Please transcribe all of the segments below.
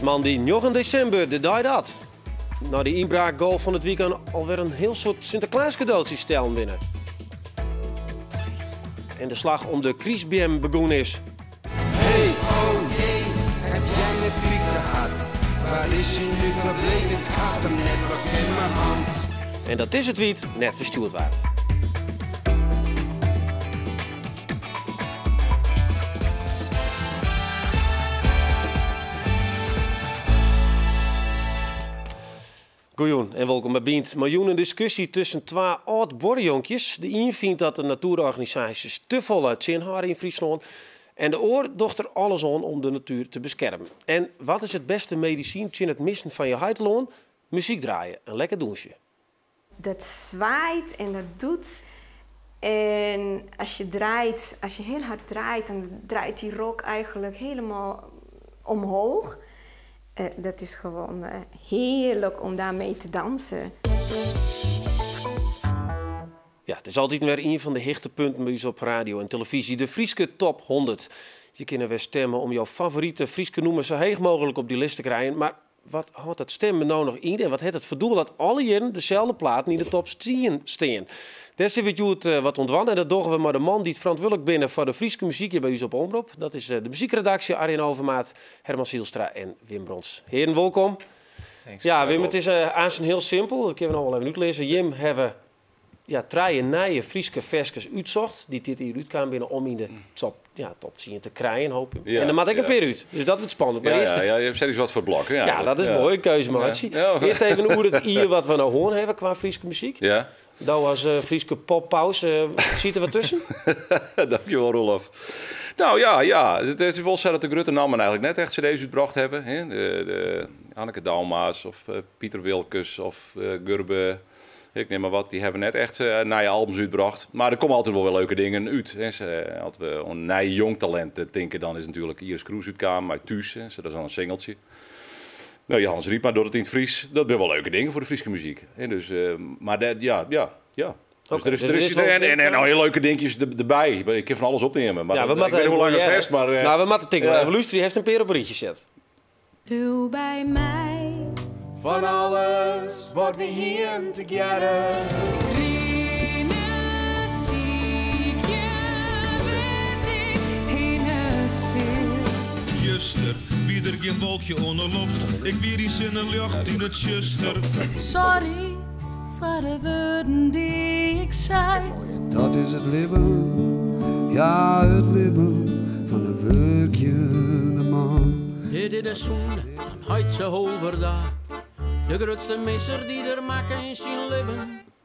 It is moandei 9 desimber, de dei dat. Nei de ynbraakgolf fan it wykein alwer in hiel soad Sinteklaaskadootjes stellen binne. En de slach om de krystbeam begûn is. Hey, oh jee, heb jij met Piet gehad? Waar is hij nu gebleven? Ik had hem net nog in mijn hand. En dat dizze tweet net ferstjoerd waard. Goejûn en wolkom by Bynt. Mei jûn in diskusje tusken twa âld-buorjonkjes. De ien fynt dat de natoerorganisaasjes te folle tsjinhâlde yn Fryslân en de oar docht der alles oan om de natuer te beskermen. En wat is it bêste medisyn tsjin it missen fan je heitelân? Muzyk draaie en lekker dûnsje. Dat zwaait en dat doet. En als je draait, als je heel hard draait, dan draait die rok eigenlijk helemaal omhoog. Dat is gewoon heerlijk om daarmee te dansen. Ja, it is altyd wer ien fan de hichtepunten by ús op radio en telefyzje, de Fryske Top 100. Je kinne wer stimme om jo favorite Fryske nûmer sa heech mooglik op dy list te krijen, mar wat hâldt dat stimmen no noch yn en wat hat it foar doel dat alle jierren deselde platen yn de top 10 stean? Dêr sille we it hjoed wat oan dwaan en dat dogge we mei de mannen dy't ferantwurdlik binne foar de Fryske muzyk hjir by ús op Omrop. Dat is de muzykredaksje Arjen Overmaat, Herman Zylstra en Wim Brons. Hearen, wolkom. Ja, Wim, it is aansten hiel simpel, dat kinne we no wol even útlizze. Jim hawwe ja, trije nije Fryske ferskes útsocht dy't dit jier útkaam binne om yn de top, ja, top 10 te krijen, hoopje. En der moat ek in pear út, dus dat wurdt spannend. Mar earst, Ja, je set wat foar blok. Ja, ja, dat is moai, in keuze meitsje. Earst even oer it jier wat we no hân hawwe kwa Fryske muzyk. Do as Fryske poppaus, siet der wat tusken? Dankjewol, Roelof. Nou ja. It is wol sa dat de grutte nammen eigentlik net echt cd's útbrocht hawwe. Hè? De Anneke Douma's of Piter Wilkens of Gurbe, ik neam mar wat, dy hawwe net echt nije albums útbrocht. Mar der komme altyd wol wer leuke dingen út. Hè. As we oan nij jong talint tinke, dan is natuerlik Iris Kroes útkaam mei Thús. Hè. Dat is al in singeltsje. Nou, Johannes Rypma docht it yn it Frysk. Dat binne wol leuke dingen foar de Fryske muzyk. Hè. Dus, mar dat, ja. Dus Oké, der is, dus der der is is wol en en hiel leuke dinkjes derby. Ik kin fan alles opneame, mar Ja, we dat, ik moatte weet even hoe lang it hearre. fêst, mar Nou, we moatte tinke, ja. even lústerje. Hast in pear op in rychje set? Bliuw by my. Fan alles wat we hienen tegearre. Rinne, sykje, wêr't ik hinne sil. Juster wie der gjin wolkje oan 'e loft. Ik wie dyn sinneljocht yn it tsjuster. Sorry foar de wurden dy't ik sei. Dat is it libben, ja it libben fan de wurkjende man. Dit is de sûnde fan Haitze Holverda. De grutste misser dy't er makke yn syn libben.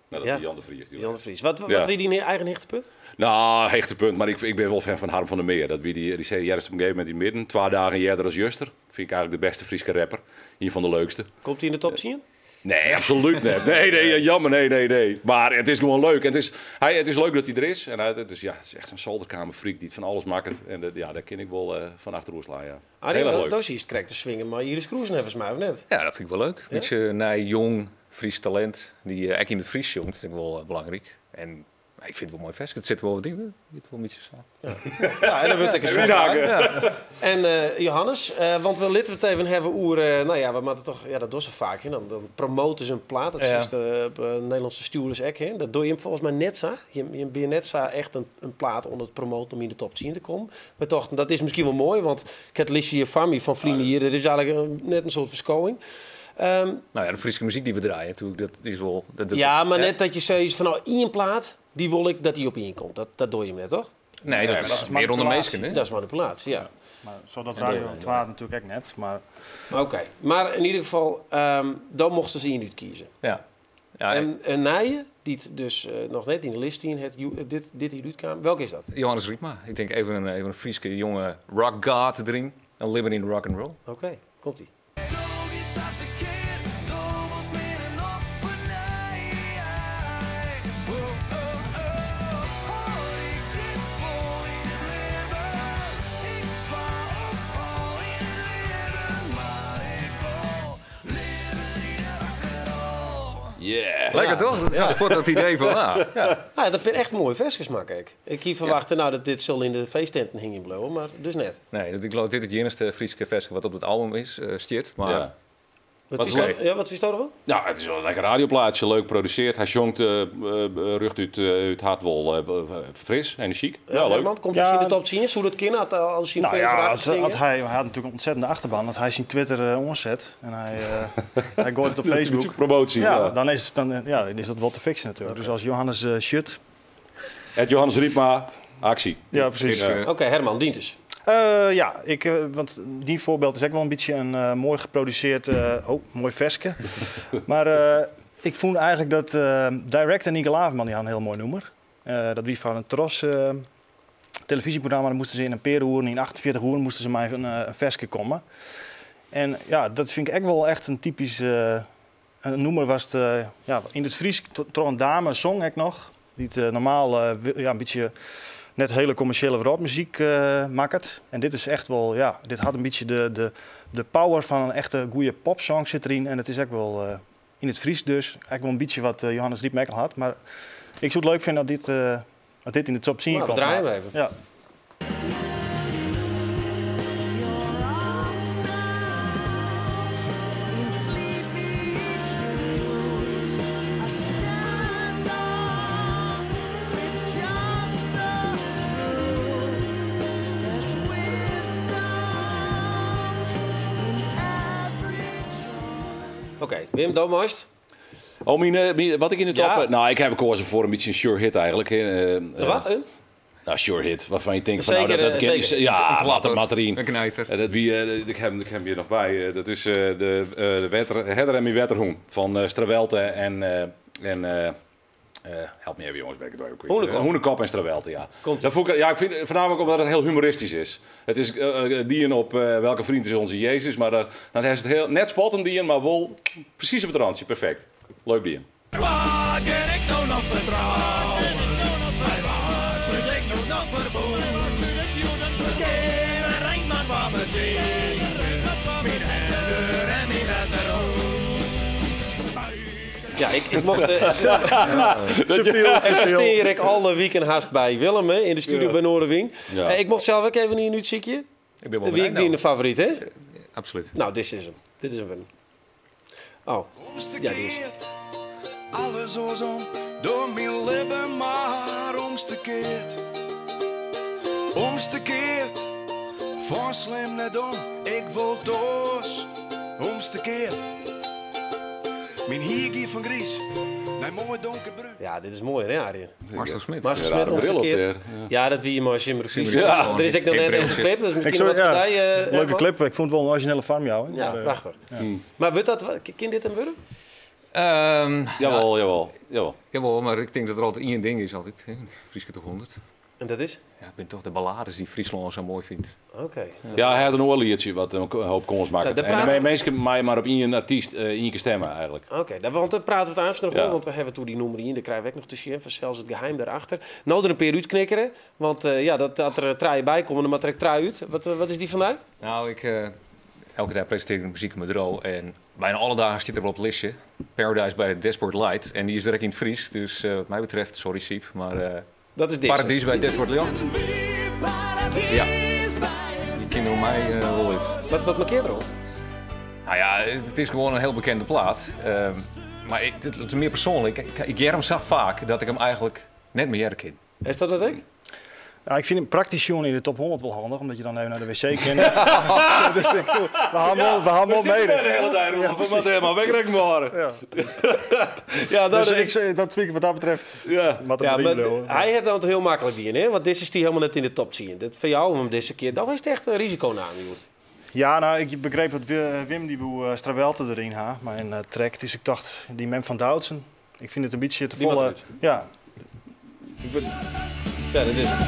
Nou, dat Ja. wie Jan de Vries. Jan de Vries. Wat Ja. wie dyn eigen hichtepunt? Nou, hichtepunt, mar ik bin wol fan fan Harm van der Meer. Dat wie dy, dy sei earst op in gegeven momint yn midden, 2 dagen earder as juster. Fyn ik eigentlik de bêste Fryske rapper. Ien fan de leukste. Komt hy yn de top 10? Nee, absolút net. Nee, jammer, nee. Mar it is gewoan leuk. En it is leuk dat hy der is. En it is echt in zolderkamerfreak dy't fan alles makket. En ja, dêr kin ik wol fan achteroer slaan, ja. Arjen, Hiel erch leuk. do siest krekt te swingen mei Iris Kroes, neffens my, of net? Ja, dat fyn ik wol leuk. Ja? Bytsje nij, jong Frysk talint, dy't ek yn it Frysk sjongt, dat fyn ik wol belangryk. En ik fyn it wol moai ferske. It sit wol wat yn, hè? It wol in bytsje sa. Ja. Ja, en dan wurdt ek in Even soad inhaken. praat. En Johannes, want we litte it even hawwe oer, nou ja, we moatte toch, ja, dat dogge se faak, hè? Dan promote se in plaat, dat is op Nederlânske stjoerders ek, hè? Dat dogge jim folgens my net sa. Jim binne net sa echt in plaat oan it promoten om yn de top 10 te kommen. We tochten, dat is miskien wol moai, want ik ha it listje hjir foar my fan ferline jier, dat is eigentlik net in soad ferskowing. Nou ja, de Fryske muzyk dy't we draaie, natuerlik, dat is wol, dat docht Ja, mar hè? net dat je sizze fan, nou, ien plaat, dy wol ik dat dy op ien komt. Dat dogge jim net, toch? Nee, dat Nee, is dat is mear ûnder manipulaasje. minsken, hè? Dat is manipulaasje, ja. Ja, mar sa dat En Radio door, 2 natuerlik ek net, mar Oké, mar yn ieder gefal, dan mochten se ien útkieze. Ja. Ja, En in nije, dy't dus noch net yn de list stien hat, dit jier útkaam. Welke is dat? Johannes Rypma. Ik tink even in Fryske jonge rock god deryn. In libben yn rock and roll. Oké, komt-ie. Yeah. Lekker toch? Dat is voor dat idee van, ah, ja. Ah, dat ben echt mooie versjes maken ik. Ik hier verwachtte nou dat dit zal in de feesttenten hingen blijven, maar dus net. Nee, dat, ik geloof dit het enige Frieske versje wat op het album is, stiert. Maar Ja. Wat Wat is leuk. dat? Ja, wat is daarvan? Nou, het is wel een lekker radioplaatje, leuk geproduceerd. Hij zongt rucht uit Hartwol, fris, energiek. Ja, leuk. Herman, komt Ja. hij in de top 10? Hoe dat kind had als hij Nou fans ja, erachter zingen? hij had natuurlijk een ontzettende achterban. Want hij zijn Twitter omzet en hij gooit het op Dat is een Facebook. promotie. Ja, Ja. dan is dat wel te fixen natuurlijk. Dus als Johannes Schut. Het Johannes Riepma, actie. Ja, precies. Ja. Oké, Herman, dient eens. Ja, want die voorbeeld is ook wel een beetje een mooi geproduceerd, mooi veske. Maar ik vond eigenlijk dat Direct en Nigel Averman, die hadden een heel mooi nummer. Dat wie van een Tros televisieprogramma, dan moesten ze in een perenhoer, in 48 uur moesten ze maar even een veske komen. En ja, dat vind ik echt wel echt een typisch een noemer was het, ja, in het Fries, tro een dame zong ik nog, die het normaal een beetje net hele commerciële wereldmuziek maakt. En dit is echt wel, ja, dit had een beetje de power van een echte goede popsong zit erin. En het is echt wel in het Fries dus, eigenlijk wel een beetje wat Johannes Riepmek al had. Maar ik zou het leuk vinden dat dit in de top 10 Nou, we komt. draaien hem even. Ja. In sleepy shoes, I stand off with just the truth. There's wisdom in every joy. Oké, Wim Doomhorst. Oh, wat ik in de top... Ja. Nou, ik heb gekozen voor een beetje een sure hit eigenlijk. Wat? Een? Nou, sure hit, waarvan je denkt van, Zeker, nou, dat ken zeker. Ja, Een klapper, laat het maar erin. Een knijter. Dat wie, ik heb hem hier nog bij. Dat is de Herder en mijn Wetterhoen van Strawelte en help me even jongens, ben ik het ook kwijt. Hoenekop. Hoenekop en Strawelte, ja. Komt-ie. Dat vond ik, ja, ik vind voornamelijk omdat het heel humoristisch is. Het is dien op welke vriend is onze Jezus, maar dan is het heel net spottend dien, maar wel precies op het randje, perfect. Leuk dien. Waar kan ik nou nog vertrouwen? Bij waar sluit ik nou nog verboden? Ken Rijnman wat betekent? Mijn herder en mijn wetterhoen. Ja, ik mocht... Subtiel, En subtiel. assisteer ik alle weekend haast bij Willem hè, in de studio Ja. bij Noorderwing. Ja. Ik mocht zelf ook even in een uitziekje. Ik ben wel Wie ik benieuwd. die de favoriet, hè? Absoluut. Nou, dit is hem. Dit is hem. Willem. Oh, ja, die is. Alles was om door mijn lippen, maar omstekeerd. Omstekeerd, van slim naar dom, ik wil doos. Omstekeerd. Mijn hiergie van Gries, naar mooi donkerbruin. Ja, dit is mooi, hè, Arjen? Marcel Smit. Marcel Ja, Smit, rare bril op omgekeerd. daar, Ja. dat wie je maar Simmer Vries. Ja. Er is ook nog Geen net een briltje. clip, dat is Ik misschien zou, wat ja, voor jou, leuke Herman. clip. Ik vond het wel een originele farm jou. Hè? Ja, Maar, prachtig. Maar wordt dat, kan dit hem worden? Jawel, jawel, jawel. Jawel, maar ik denk dat er altijd één ding is altijd. Hè? Frieske toch 100. En dat is? Ja, ik ben toch de ballades die Friesland zo mooi vindt. Oké. Ja, hij had een oorliertje wat een hoop kans maakt. Ja, daar en praten de mensen maar op één artiest één keer stemmen eigenlijk. Oké, want daar praten we het aanstaan nog Ja. over, want we hebben toen die nummer in, daar krijgen we ook nog te zien, van zelfs het geheim daarachter. Nou, er een peer uitknikkeren, want ja, dat er traaien bij komen, dan maar trekt trui uit. Wat is die vandaag? Nou, elke dag presenteer ik muziek in mijn droom. En bijna alle dagen zit er wel op het listje. Paradise bij de Dashboard Light. En die is direct in het Fries. Dus wat mij betreft, sorry Siep, maar Dat is dit. Paradies bij Dashboard Light. Ja, die kinderen om mij wel uit. Wat markeert erop? Nou ja, het is gewoon een heel bekende plaat. Maar het is meer persoonlijk. Ik hoor hem zo vaak dat ik hem eigenlijk net meer herken. Is dat dat ik? Ja, ik vind hem praktisch jongen in de top 100 wel handig, omdat je dan even naar de wc kan. Dus ik zo, we gaan wel, we gaan wel mee. de hele tijd, Ja, we precies. moeten helemaal wegrekken worden. Ja. Ja, nou, Dus dat is- dat vind ik wat dat betreft. Ja. Wat Ja, een maar lul. hij heeft het heel makkelijk die in, hè? Want dit is die helemaal net in de top zien. Dat van jou om hem deze keer, dat is het echt een risiconaam, joh. Ja, nou, ik begreep dat Wim die boe Strawelte erin ha, maar in trek. Dus ik dacht, die mem van Doutsen. Ik vind het een beetje te Die moet volle. eruit. Ja, Ja, dat is het.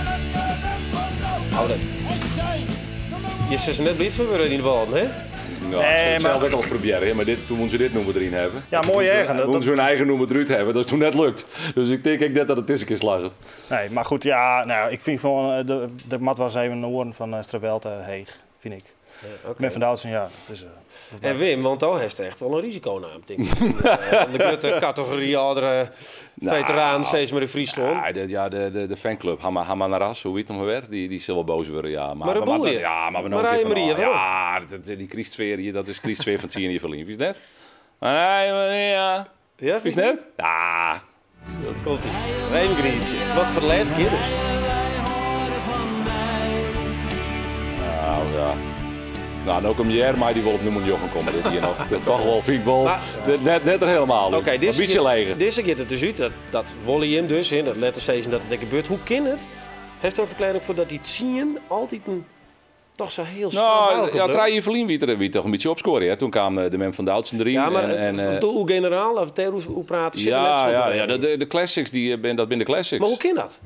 Hou dat. Je zegt ze net niet verwurren in de wal, hè? Nou, Nee, ze het maar- zelf ook al eens proberen, hè, maar dit, toen moeten ze dit nummer erin hebben. Ja, mooi Toen erg. Moeten Dat, ze hun eigen nummer eruit hebben, dat is toen net lukt. Dus ik denk ik net dat het eens een keer slaagt. nee, maar goed, ja, nou, ik vind gewoon, de mat was even een oren van Strawelte heeg. Fyn ik. Mem fan Doutzen, ja, dat is. En Wim, want do hast echt wol in risiko naam, tink ik. De grutte kategory âldere veteraan, sis mar, yn Fryslân. Ja, de, ja, de fanclub, Hamma, Hamma Naras, hoe wie it noch mar wer? Dy sil wol boas wurde, ja. Maar, maar, maar, ja, maar we Marije Maria, waarom? Ja, die krystsfear hier, dat is krystsfear fan 10 jaar ferlyn, wist net? Marije Maria. Ja, wist net? Ja. Dat komt ie. Even genietsje. Wat foar de lêste kear dus. Nou ja. Nou, no kom hear mei dy wol op nûmer njoggen komme dit jier noch. Dat toch wol, fyn ik wol. Net, net er helemaal. Oké, een bytsje leger. Dizze giet it dus út. Dat wolle jim dus, hè, dat letter sizzen dat it ek gebeurt. Hoe kin it? Hast der in ferklearring foar dat dy 10 altyd in toch sa hiel strak Nou, by elkoar ja, bliuwt? 3 jier ferlyn wie it toch in bytsje opskoare, hè? Toen kaam de mem fan Doutzen deryn. Ja, mar en, of de oer generaal of dêr oer prate sit der net Ja, so'n ja, ja, beweging. de classics, dat binne de classics. Mar hoe kin dat?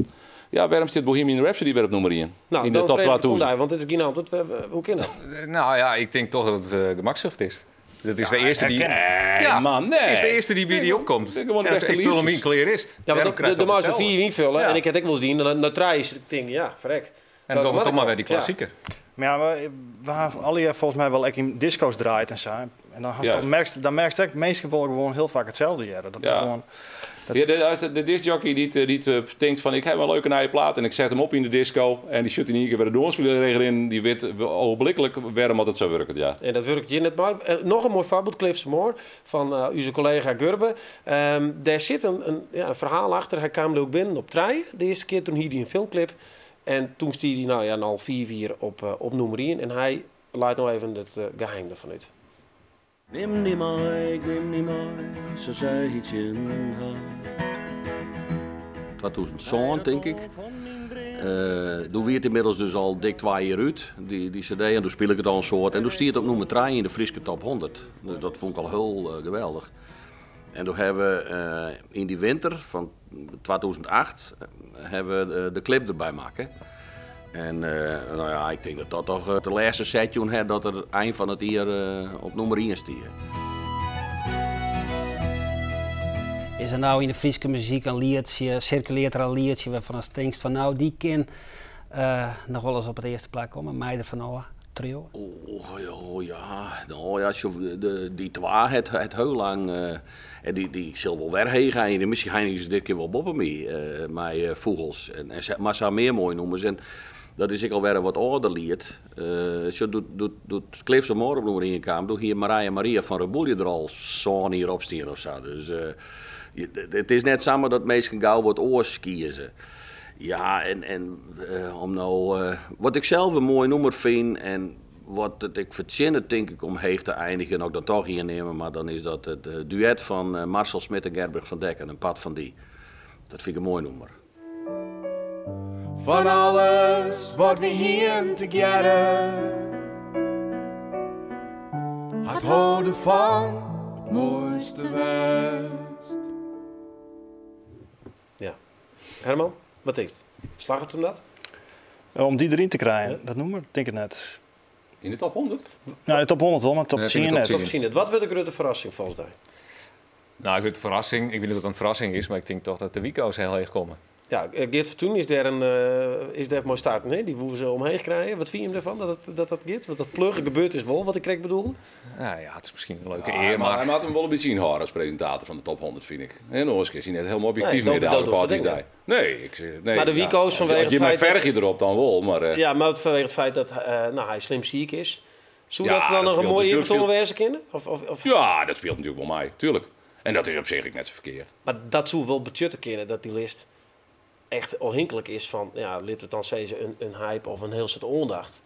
Ja, wêrom stiet Bohemian Rhapsody wer op nûmer ien? Nou, yn de dan top freegje ik it oan 2000. dy, want dit is gjin antwurd. Hoe kin dat? Nou ja, ik tink toch dat it gemaksucht is. Dat is de earste dy. Nee, Ja, man, nee. Het is de earste dy't by dy opkomt. Het is gewoan de En bêste ik ful him lietsjes. yn, klear is it. Ja, Dêrom want krijst de dat moast de itselde. 4 ynfolje Ja. en ik ha it ek wolris dien. En dan nei trije is it, ik tink, ja, ferrek. En dan Wat komt toch ik mar al. wer dy klassiker. Maar ja, we ha allegear folgens my wol ek yn disko's draaid en sa. En dan hast toch merkst, dan merkst ek, minsken wolle gewoan hiel faak itselde hearre. Dat is gewoan, dat Ja, de discjockey dy't tinkt fan ik ha in leuke nije plaat en ik set him op yn de disco en dy sjocht yn ien kear wer de dânsflier rinnen, dy wit ogenblikkelijk wêrom dat it sa wurket, ja. En dat wurket hjir net mei. Noch in moai foarbyld, Cliffs Moore fan ús kollega Gurbe. Dêr sit ja, in ferhaal achter. Hy kaam leau ik binnen op 3 de earste kear. Toen hie hy in filmklip. En toen stie hy, nou ja, al 5 jier op nûmer 1. En hy leit no even it geheim derfan út. Nim dy mei, ik nim dy mei, sa sei hy tsjin har. 2007, tink ik. Doe wie it ynmiddels dus al dik 2 jier út, dy cd. En doe spile ik it al in soad. En doe stie it op nûmer 3 yn de Fryske top 100. Dus dat fûn ik al hiel geweldich. En doe ha we yn dy winter fan 2008 ha we de klip derby makke. En nou ja, ik tink dat dat toch de lêste set jûn hat dat er ein fan it jier op nûmer 1 stie. Is der no yn de Fryske muzyk in lietsje, sirkulearret der in lietsje wêrfan ast tinkst fan no, dy kin noch wolris op it earste plak komme, mei der fan ôf triuwe? Oh, oh, ja, no ja, sjoch, dy twa het hiel lang, en dy sil wol wer heech einigje. Miskien einigje se dit kear wol boppe my, mei Fûgels. En mar sa mear moaie nûmers. En dat is ek alwer in wat âlder liet. Sjoch, doe't Cliffs of Moher op nûmer 1 kaam, doe hie Marije Maria fan Reboelje der al 7 jier op stien of sa. Dus it is net samar dat minsken gau wat oars kieze. Ja, en om no, wat ik sels in moai nûmer fyn en wat it ek fertsjinnet, tink ik, om heech te einigjen, as ik dan toch ien neame moat, dan is dat it duet fan Marcel Smit en Gerbrich van Dekken, In part fan dy. Dat fyn ik in moai nûmer. Fan alles wat wy hienen tegearre, hat hâlden fan it moaiste west. Ja. Herman, wat tinkst? Slagget him dat? Om dy deryn te krijen, dat nûmer, tink ik net. Yn de top 100? Nou, de top 100 wol, mar top Nee, 10 in de top net. 10. Top 10 net. Wat wurdt de grutte ferrassing folgens dy? Nou, grutte ferrassing. Ik wit net oft it in ferrassing is, mar ik tink toch dat de Wiko's hiel heech komme. Ja, Geart Fortuin is dêr mei starten, hè? Dy woe se omheech krije. Wat fine jim derfan dat dat giet? Want dat pluggen gebeurt dus wol, wat ik krekt bedoelde. Nou ja, it is miskien in leuke Ja, ear, mar mar hy moat him wol in bytsje ynhâlde as presintator fan de top 100, fyn ik. En oars is hy net hielendal objektyf Nee, mear de dat oude docht het parties ek daar. Nee, ik zeg, nee, Maar de ja. Wiko's vanwege As je het my feit dat fergje derop dan wol, mar Ja, maar vanwege het feit dat nou, hy slim siik is. Soe Ja, dat dan dat noch in speelt moaie natuerlik eerbetoon wêze kinne? Of Ja, dat speelt natuerlik wol mei, tuerlik. En dat is op sich ek net sa ferkeard. Mar dat soe wol betsjutte kinne dat dy list echt ôfhinklik is fan, ja, lit it dan sizze, in hype of in hiel soad oandacht.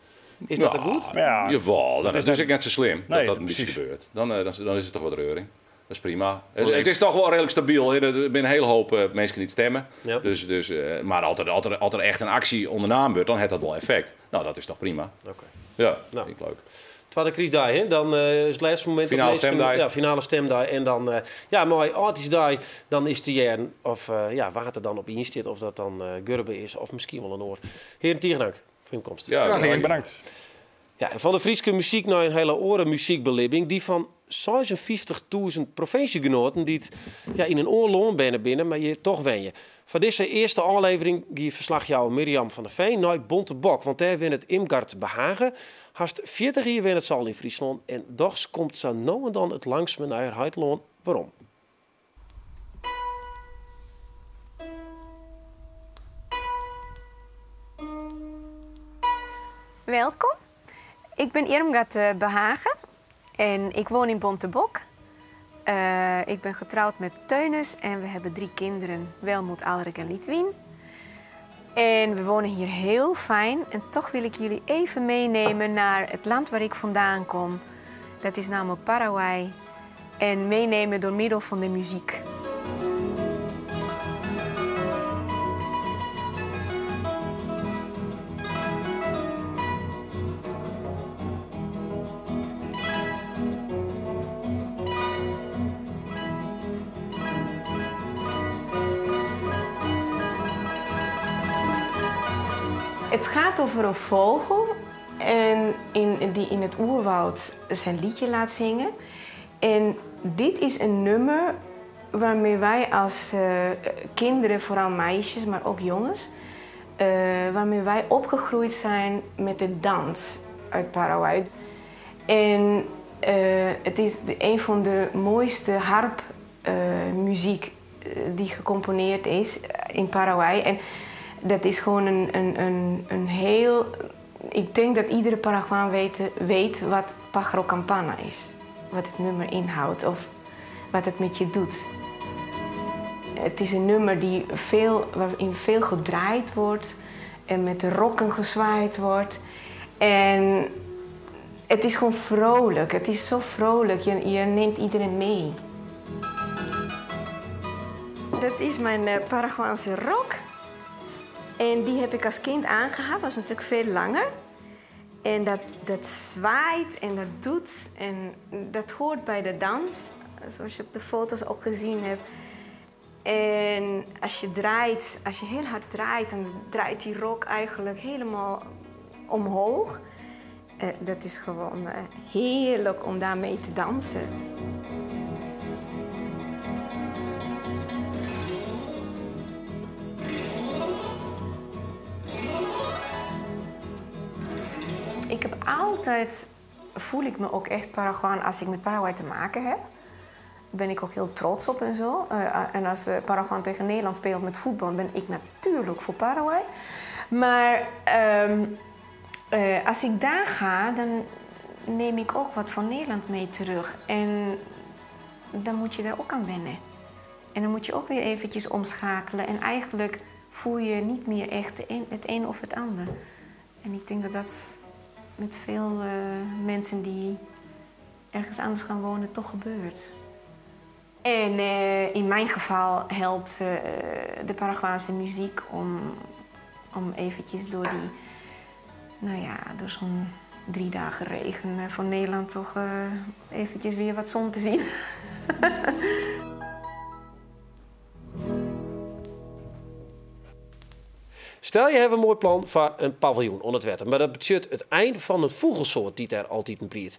Is dat Ja, dan goed? Ja. Jawel, dat Dat is is dus net ek net sa slim dat Nee, dat in bytsje precies. gebeurt. Dan is it toch wat reuring. Dat is prima. Het is toch wol reedlik stabyl. Hè. Er binne in hiele hoop minsken dy't stimme. Dus, mar as der echt in aksje ûndernaam wurdt, dan hat dat wol effekt. Nou, dat is toch prima. Oké. Ja, Nou. fyn ik leuk. Twadde krystdei, hè? Dan is it lêste momint dat Finale minsken stemdei. Ja, finale stemdei. En dan, ja, mei âldjiersdei, dan is te hearren of ja, wa't der dan op ien stiet, of dat dan Gurbe is, of miskien wol in oar. Hearen, tige dank foar jim komst. Ja, Graach dien. Bedankt. Ja, en fan de Fryske muzyk nei in hiele oare muzykbelibbing, dy fan 56.000 provinsjegenoaten dy't ja, yn in oar lân berne binne, mar hjir toch wenje. Foar dizze earste ôflevering gie ferslachjouwer Mirjam van der Veen nei Bontebok, want dêr wennet Irmgard Behage. Hast 40 jier wennet se al yn Fryslân en dochs komt sa no en dan it langstme nei har heitelân werom. Welkom. Ik ben Irmgard Behage en ik woon in Bontebok. Ik ben getrouwd met Teunus en we hebben drie kinderen, Welmoed, Alrik en Lidwien. En we wonen hier heel fijn en toch wil ik jullie even meenemen naar het land waar ik vandaan kom. Dat is namelijk Paraguay. En meenemen door middel van de muziek. Het gaat over een vogel en die in het oerwoud zijn liedje laat zingen. En dit is een nummer waarmee wij als kinderen, vooral meisjes, maar ook jongens, waarmee wij opgegroeid zijn met de dans uit Paraguay. En het is een van de mooiste harpmuziek die gecomponeerd is in Paraguay. En dat is gewoon een heel... Ik denk dat iedere Paraguaan weet wat Pájaro Campana is. Wat het nummer inhoudt of wat het met je doet. Het is een nummer waarin veel gedraaid wordt en met de rokken gezwaaid wordt. En het is gewoon vrolijk. Het is zo vrolijk. Je neemt iedereen mee. Dat is mijn Paraguaanse rok. En die heb ik als kind aangehad. Was natuurlijk veel langer. En dat zwaait en dat doet en dat hoort bij de dans, zoals je op de foto's ook gezien hebt. En als je draait, als je heel hard draait, dan draait die rok eigenlijk helemaal omhoog. Dat is gewoon heerlijk om daarmee te dansen. Ik heb altijd, voel ik me ook echt Paraguaan als ik met Paraguay te maken heb. Daar ben ik ook heel trots op en zo. En als de Paraguay tegen Nederland speelt met voetbal, ben ik natuurlijk voor Paraguay. Maar als ik daar ga, dan neem ik ook wat van Nederland mee terug. En dan moet je daar ook aan wennen. En dan moet je ook weer eventjes omschakelen. En eigenlijk voel je niet meer echt het een of het ander. En ik denk dat dat met veel mensen die ergens anders gaan wonen toch gebeurt. En in mijn geval helpt de Paraguaanse muziek om eventjes door die, nou ja, door zo'n 3 dagen regen van Nederland toch eventjes weer wat zon te zien. Stel, je hebt een mooi plan voor een paviljoen onder het wetter, maar dat betekent het einde van een vogelsoort die daar altijd in briedt.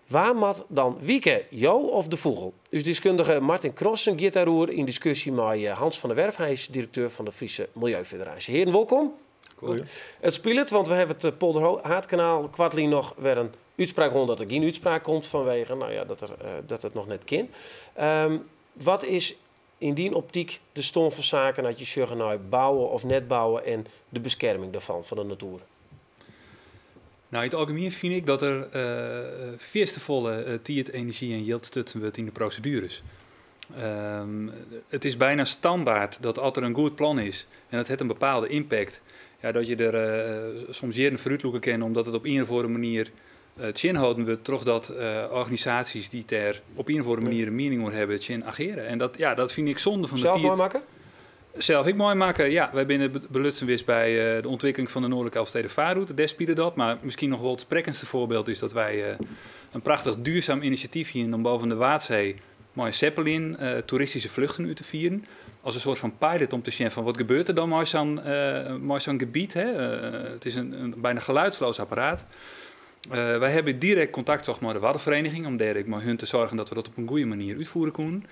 Waar mat dan wieke, jou of de vogel? Dus deskundige Martin Krossen gaat daarover in discussie met Hans van der Werf. Hij is directeur van de Friese Milieufederatie. Heren, welkom. Goeie. Het speelt, want we hebben het Polderhaatkanaal kwartlien nog weer een uitspraak rond dat er geen uitspraak komt vanwege nou ja, dat het nog net kan. Wat is in die optiek de stond van zaken dat je zorgen naar bouwen of net bouwen en de bescherming daarvan van de natuur? Nou, in het algemeen vind ik dat er veerstevolle tijd, energie en geld stutsen wordt in de procedures. Het is bijna standaard dat als er een goed plan is en dat het een bepaalde impact, ja, dat je er soms jaren vooruitloeken kan omdat het op een of andere manier tjinhouden wordt, toch dat organisaties die daar op een of andere manier een mening over hebben, tjin ageren. En dat, ja, dat vind ik zonde van de Zelf mooi maken? Zelf ik mooi maken, ja. Wij zijn belutsen bij de ontwikkeling van de Noordelijke Elfstedenvaarroute. Des bieden dat, maar misschien nog wel het sprekendste voorbeeld is dat wij een prachtig duurzaam initiatief hier om boven de Waadzee mooie Zeppelin, toeristische vluchten u te vieren. Als een soort van pilot om te zien van wat gebeurt er dan mooi zo'n gebied. Hè? Het is een bijna geluidsloos apparaat. Wy hawwe direkt kontakt socht mei de Waddenvereniging om dêr ek mei hun te soargjen dat we dat op in goede manier útfiere koenen.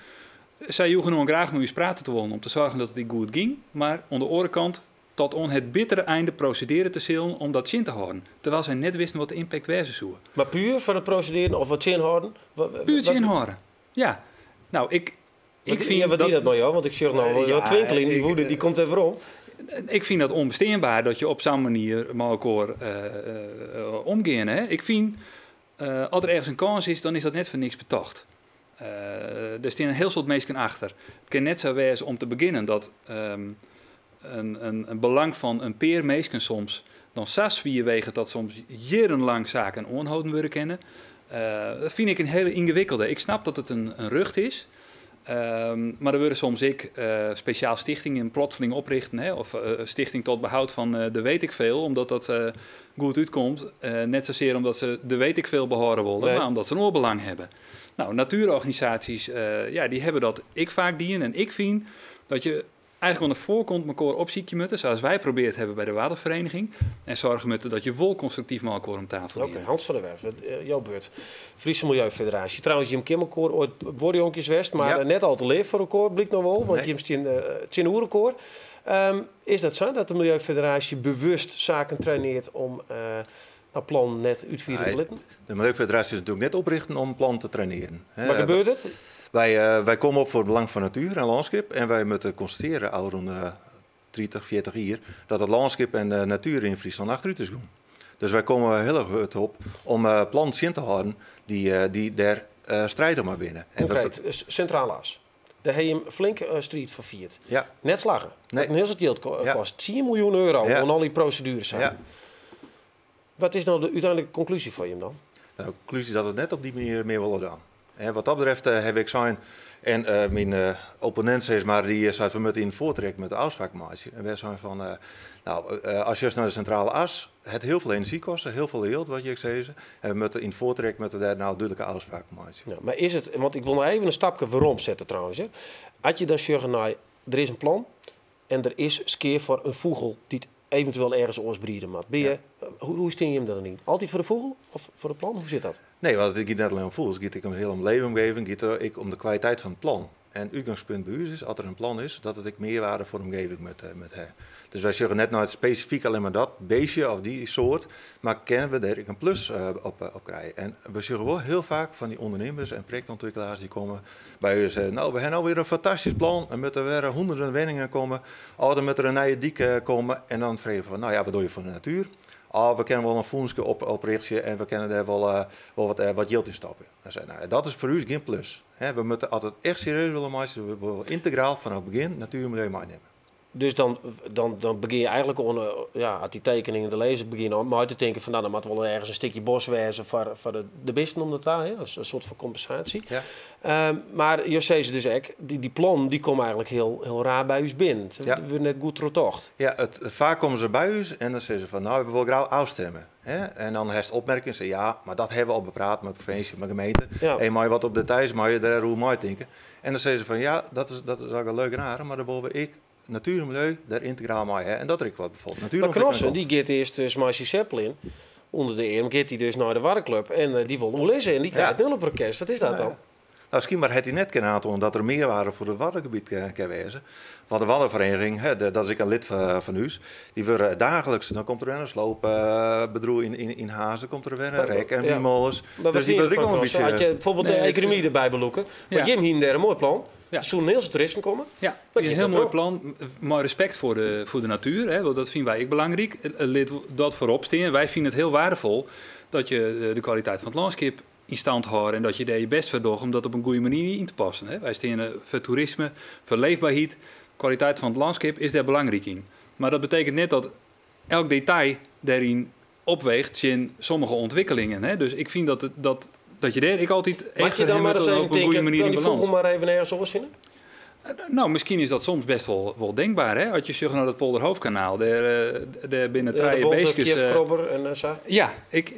Sy joegen oan graach mei ús prate te wollen om te soargjen dat it ek goed gyng, mar oan de oare kant tot oan het bittere einde prosedearje te sillen om dat tsjin te hâlden, terwyl sy net wisten wat de impact wêze soe. Mar puer foar it prosedearjen of wat tsjinhâlden? Puer tsjinhâlden, ja. Nou, ik, ik fyn ja, wat die dat mei jou? Want ik sjoch no wat twinkeljen, dy woede dy komt wer werom. Ik fyn dat ûnbesteanber dat je op sa'n manier mei elkoar omgean. Hè. Ik fyn, as der ergens in kâns is, dan is dat net foar niks betocht. Der stean in hiel soad minsken achter. It kin net sa wêze om te begjinnen dat in belang fan in pear minsken soms dan sa swier weget dat soms jierrenlang saken oanholden wurde kinne. Dat fyn ik in hiele yngewikkelde. Ik snap dat it in rjocht is, mar der wurde soms ek spesjaal stichtingen plotseling oprichten, hè, of stichting tot behoud fan de weet ik veel, omdat dat goed útkomt. Net sasear omdat se de weet ik veel behâlde wolle, mar omdat se in oar belang hawwe. Nou, natuerorganisaasjes, ja, dy hawwe dat ek faak dien en ik fyn dat je Eigenlik oan de foarkant mekoar opsykje moatte, sa as wy probeard hawwe by de Waddenvereniging. En soargje moatte dat je wol konstruktyf mei elkoar om tafel gean. Oké, Hans van der Werf, jo beurt. Friese Milieufederatie. Trouwens, jim kinne elkoar oait buorjonkjes west, mar net al te leaf foar elkoar, blykt no wol, want jim stean tsjinoer elkoar. Is dat sa, dat de Milieufederatie bewust saken traineart om no, plannen net útfiere te litten? De Milieufederatie is natuerlik net oprichten om plannen te trainearen. Mar gebeurt it? Wy komme op foar it belang fan natuer en lânskip en wy moatte konstatearje ôfrûne 30, 40 jier dat it lânskip en de natuer yn Fryslân achterút is gong. Dus wy komme hiel erch hurd op om plannen tsjin te hâlden dy't dêr stridich mei binne. Konkreet, Sintrale As. Dêr ha jim flink striid foar fierd. Ja. Net slagge. Nee. Hat in hiel soad jild koste. 10 miljoen euro oan al dy prosedueres. Ja. Wat is no de úteinlike konklúzje foar jim dan? Nou, de konklúzje is dat we it net op dy manier mear wolle dwaan. En wat dat betreft haw ik sein, en myn opponint sis mar, dy seit we moatte yn it foartrajekt moatte ôfspraken meitsje. En wy seinen fan, nou, as just nei de Sintrale As, hat hiel folle enerzjy koste, hiel folle jild, wat je ek sizze. En we moatte yn it foartrajekt moatte dêr nou dúdlike ôfspraken meitsje. Ja, mar is it, want ik wol noch even in stapke werom sette trouwens, hè. As je dan sjogge nei, der is in plan en der is skea foar in fûgel dy't eventueel ergens oars briede moat. Bin je, hoe stean jim der dan yn? Altyd foar de fûgel of foar it plan? Hoe sit dat? Nee, want it giet net allinne om fûgels, it giet ek om de hiele leefomgeving, it giet ek om de kwaliteit fan it plan. En útgangspunt by ús is, as der in plan is, dat it ek mearwaarde foar de omgeving moat ha. Dus wy sjogge net nei it spesifyk allinne mar dat beestje of dy soart, mar kinne we dêr ek in plus op krije. En we sjogge wol hiel faak fan dy ûndernimmers en projektûntwikkelaars dy komme by ús, nou, we ha no wer in fantastysk plan, der moatte wer hûnderten wenningen komme, of der moat der in nije dyk komme. En dan freegje we fan, nou ja, wat dogge je foar de natuer? Of we kinne wol in fûnske oprichtsje en we kinne dêr wol wat jild yn stoppe. Dan sei, nou, dat is foar ús gjin plus. We moatte as it echt serieus wolle meitsje, we wolle yntegraal fanôf it begjin natuer en miljeu meinimme. Dus dan begjin je eigenlik oan, ja, as dy tekeningen der lizze, begjin je mei te tinken fan, nou, dan moat wol ergens in stikje bosk wêze foar de bisten om dat ta, hè, as in soart fan kompensaasje. Mar jo sizze dus ek, dy plannen dy komme eigenlik hiel, hiel raar by ús binnen. Se wurde net goed trochtocht. Ja, faak komme se by ús en dan sizze se fan, nou, we wolle graach ôfstimme. Hè? En dan hast opmerkingen, se ja, mar dat hawwe we al bepraat mei provinsje, mei gemeente. En mei wat op details mei je dêr oer meitinke. En dan sizze se fan ja, dat is allegear leuk en aardich, mar dan wolle we ek natuer en miljeu dêr yntegraal mei ha. En dat der ek wat bijvoorbeeld Maar natuerontwikkeling Cnossen, komt. dy giet earst dus mei syn Zeppelin ûnder de earm, giet hy dus nei de Waddenclub en dy wol oerlizze en dy krijt nul op rekest. Wat is dat dan? Nou, skynber hat hy net kinne oantoane dat der mearwaarde foar it Waddengebiet kin wêze. Want de Waddenvereniging, hè, dat is ek in lid fan ús, dy wurde dagelijks, dan komt der wer in sloopbedriuw yn Harns, dan komt der wer in rek en wynmollens. Maar Dus die wat wurde ek vind al je in ervan, bytsje As je bijvoorbeeld de Nee, ik economie erbij beloeken, want jim hienen dêr in moai plan. Der soenen hiel soad toeristen komme. Ja, Dat een giet hiel net moai troch. plan. Mei respekt foar de natuer, hè, want dat fine wy ek belangryk. Lit dat foarop stean. Wy fine it hiel waardefol dat je de kwaliteit fan it lânskip yn stand hâlde en dat je dêr je bêst foar dogge om dat op in goede manier yn te passen. Hè. Wy steane foar toerisme, foar leefberheid. Kwaliteit fan it lânskip is dêr belangryk yn. Mar dat betekent net dat elk detail dêryn opweecht tsjin sommige ûntwikkelingen. Hè. Dus ik fyn dat je dêr ek altyd Moat each je foar dan hawwe mar ris dat even op in goede tinke, manier dan yn dy balâns. fûgel mar even ergens oars fine? Nou, miskien is dat soms bêst wol denkber. Hè? As je sjogge nei dat Polderhoofdkanaal, dêr binne Ja, de trije bonte beestjes, kjifkrobber en sa. Ja, ik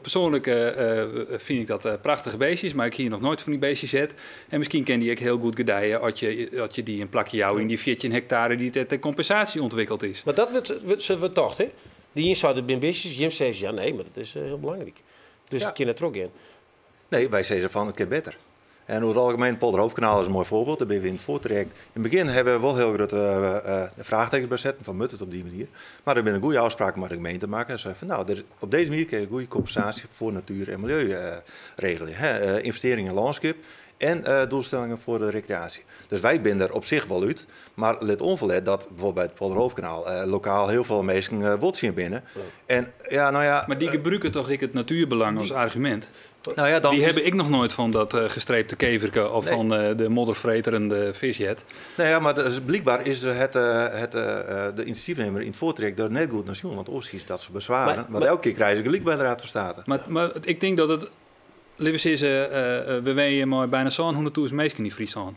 persoanlik fyn ik dat prachtige beestjes, mar ik hie noch noait fan dy beestjes heard. En miskien kin dy ek hiel goed gedijen as je dy in plakje jouwe yn dy 14 hektare dy't dêr ter kompensaasje ûntwikkeld is. Mar dat wurdt se wurdt tocht, hè? Dy ien seit it binne bistjes, jim sizze ja nee, mar dat is hiel belangryk. Dus it kin net trochgean. Nee, wy sizze fan it kin better. En oer it algemeen, Polderhoofdkanaal is in moai foarbyld. Dêr binne we yn it foartrajekt. Yn it begjin hawwe we wol hiel grutte fraachtekens by setten fan moat it op dy manier. Mar der binne goede ôfspraken mei de gemeente makke. En sei fan nou, op dizze manier kinne je goede kompensaasje foar natuer en miljeu regelje. Hè, ynvestearring yn lânskip en doelstellingen foar de rekreaasje. Dus wy binne der op sich wol út. Mar lit ûnferlet dat bijvoorbeeld by it Polderhoofdkanaal lokaal hiel folle minsken wol tsjin binne. En, ja, nou ja, Mar dy gebrûke toch ek it natuerbelang as argumint? Nou ja, dan Die is hebben ik noch noait fan dat gestreepte keverke of Nee. fan de moddervreterende vis heard. Nee, ja, mar dus blykber is de inisjatyfnimmer yn it foartrajekt der net goed nei sjoen, want oars is dat se beswaren. Want elke kear krije se gelyk by de Raad van State. Mar ik tink dat it, litte we sizze, we wenje mei byna 700.000 minsken yn Fryslân.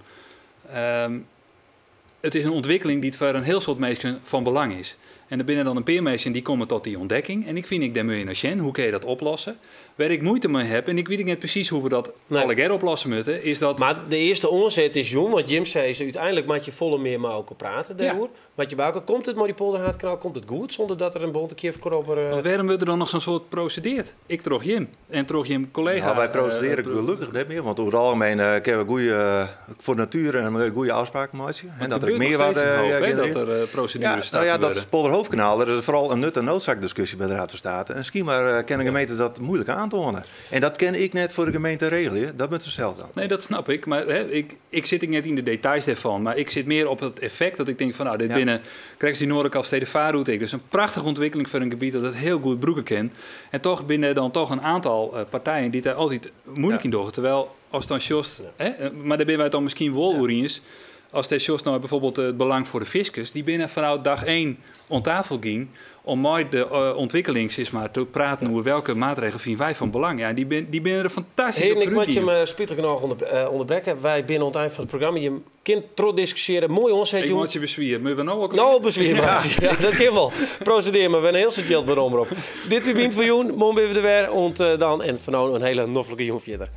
It is in ûntwikkeling dy't foar in hiel soad minsken fan belang is. En der binne dan in pear minsken dy komme tot dy ûntdekking. En ik fyn ek, dêr moatte je nei sjen, hoe kinne je dat oplosse? Wêr ik muoite mei ha, en ik wit ek net presys hoe't we dat allegear oplosse moatte, is dat... Mar de earste oanset is jûn, want jim sizze úteinlik moat je folle mear mei elkoar prate dêroer. Moat je by elkoar, komt it mei dy Polderhaadkanaal, komt it goed sûnder dat der in bonte kjifkrobber, Want wêrom wurdt der dan noch sa'n soad prosedeard? Ek troch jim en troch jim kollega. Nou, wy prosedearje gelokkich net mear, want oer it algemeen kinne we goeie, foar natuer en milieu goede ôfspraken meitsje. En Dat dat der gebeurt mear noch steeds wat, in hoop, hè, genereert. dat er prosedueres Ja, nou ja, starten dat wurde. Polderhoofdkanaal, dat is foaral in nut- en noodzaakdiscussie by de Raad van State. En skynber kin de gemeente dat moeilijk aantonen. En dat kin ik net foar de gemeente regelje, dat moat se sels dwaan. Nee, dat snap ik. Mar hè, ik sit ek net yn de details dêrfan. Mar ik sit mear op it effekt dat ik tink fan, nou, dit binne, krekt as dy Noardlike Alvestedenfarroute ek. Dus in prachtige ûntwikkeling foar in gebiet dat it hiel goed brûke kin. En toch binne der dan toch in oantal partijen dy't dêr altyd muoilik yn dogge. Terwijl, ast dan sjochst, hè, mar dêr binne wy it dan miskien wol oer iens, ast dêr sjochst nei bijvoorbeeld it belang foar de fiskers, dy binne fanôf dag 1 oan tafel gien om mei de ûntwikkeling, sis mar, te praten oer welke maatregel fine wy fan belang. Ja, dy binne der fantastysk Heren, op ik moat vooruit jim, gien. spitich genôch ûnderbrekke. Wy binne oan it ein fan it programma. Jim kin trochdiskusjearje. Moai oanset, Ik jong. meitsje beswier. Moatte we no al No al beswier meitsje. Ja, dat kin wol. Prosedeer mar. We ha in hiel soad jild by de Omrop. Dit wie myn foar jûn. Moarn binne we der wer. Oant dan en foar no in hiele noflike jûn fierder.